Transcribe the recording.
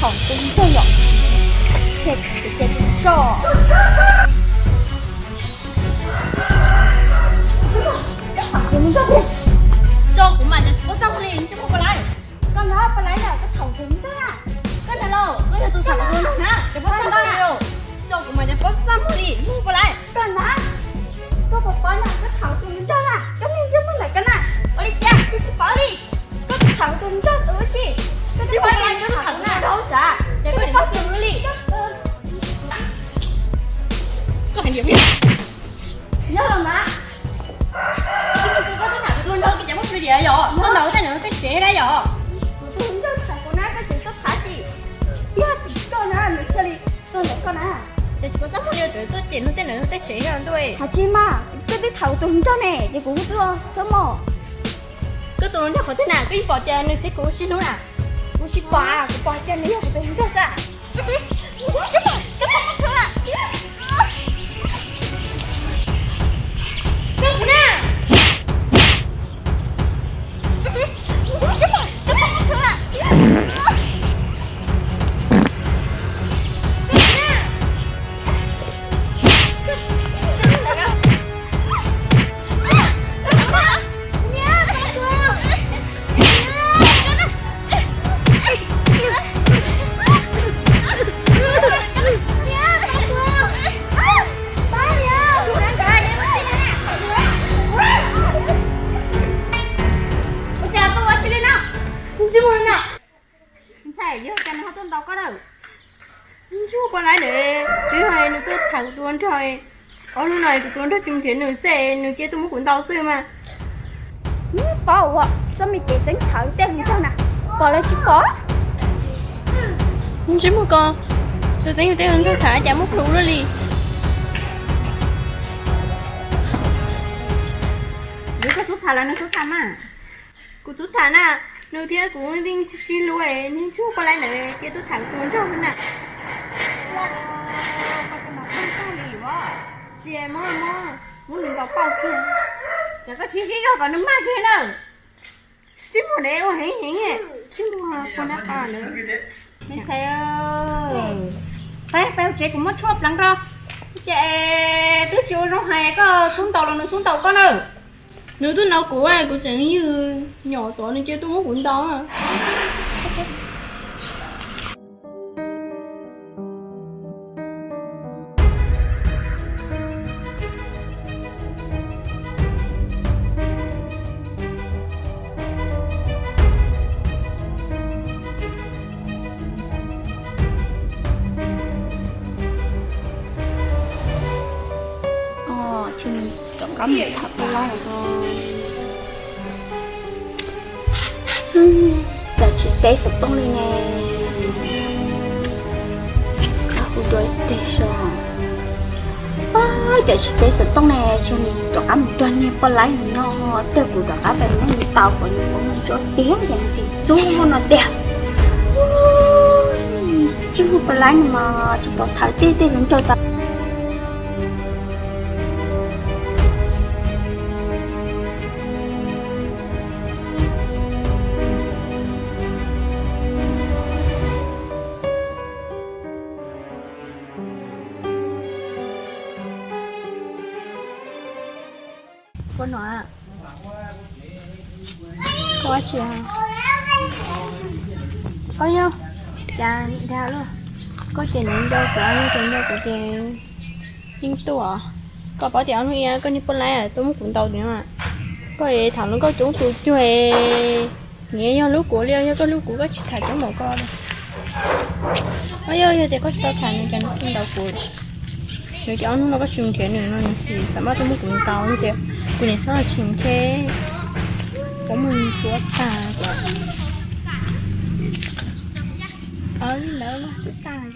Tus ntsuag yom, ces ces tus ntsuag. Cov thaum tus ntsuag, tso kuv mas cov tsis paub txaj muag li, ntsej muag poj laib. Koj na poj laib na, cov thaum tus ntsuag na. Koj na los, koj yog tus thaum tus ntsuag na, cov paub txaj muag li. Tso kuv mas cov paub txaj muag li, muag poj laib. Koj na, koj puas paub na, cov thaum tus ntsuag na, koj niag ntsej muag ntawm koj na. Ua li cas koj tsis paub li? Koj thaum tus ntsuag tus tsis, koj tsis paub li, koj thaum tus ntsuag xav, ces koj tsis paub li. Koj hais tias yog los mas. Koj twb tham tus ntsuag koj ces muab plis diam yom, koj ntaus tej nws tej tsev dab yom. Kuv tus ntsuag tham kuv na, koj tseem tuaj tham tsis, yog tsis koj na nws thiaj li tuaj ntawm koj na. Ces tsis paub txaj muag li, tseem tuaj cem nws tej nws tej tsev ntuj. Hais tsis mas, koj twb tham tus ntsuag ne, ces kuv twb txhob mos. Koj tus ntsuag qhov twg na, koj yeej pom tias nws txiv kuv sib hlub na. Kuv tsis pom, kuv pom tias nws yog kuv tus ntsuag xwb. Ua cas koj ua tsis li no? Ntxim mus na. Ntxhais, yog cas nws ho tuaj ntaus koj lawm? Ntsuag poj laib ntawd twb hais nws tuaj tham kuv tus nraug, ob hnub no kuv tus nraug tsis mus nrhiav nws xwb, nws cia tuaj muab kuv ntaus xwb mas. Paub ua txoj me kev txeeb thawv tej hluas nraug na, pom lawv tsis pom. Ntsej muag ko, tus txeeb tej hluas nraug tham cas muab plhus luaj li. Yuav koj xub tham los nws xub tham mas. Kuv xub tham na, nws thiab kuv yeej sib hlub, nws ntsuag poj laib ntawd cia tuaj tham kuv tus nraug xwb na. Tsis muab, muab, muab nws ntaus pauj kiag. Ces koj tsis sib zog kom nws mag kiag na. Tsis muaj, nws ua heev heev, tsis muaj qhov nab qa na. Me ntxhais, peb peb tsev kuv muab tshuaj pleev rau. Ces twb tsis ua zoo hais koj xub ntaus los nws xub ntaus koj na. Nws twb ntaus kuv, kuv tseem yug nyom tod nws cia tuaj muab kuv ntaus. Rov qab mus tham poj laib os. Cas tsis teb xov tooj li ne. Qab hu dua ib teg so. Cas tsis teb xov tooj ne, tsis rov qab mus tuag niag poj laib no, twg kuv rov qab pais muab nws tau kom nws ua ntsuab tiag ces ntxim ntxub no tiag. Tsis muaj poj laib no mas tsis pom thawv tej tej hluas nraug tau. Koj no, koj ua dab tsi? Koj yog cas dag luaj? Koj ces nws nco kuv, nws nco kuv ces yeej tuaj. Koj paub tias ob hnub ib koj niag poj laib tuaj muab kuv ntaus tiag. Koj thaum no koj coob tus cuag, nyias yog hlub kuv li, yog koj hlub kuv koj tsis tham coob npaum ko li. Yog, yog tias koj tsis tau tham nws ces nws kuj ntaus kuv. Nws ces ob hnub no koj tsis mus nrhiav nws no nws tsis xav maj tuaj muab kuv ntaus, yog tias kuv niam txhob tsis ntshe kuv mus ntxuav tag kuv. Li ntawd twb tag.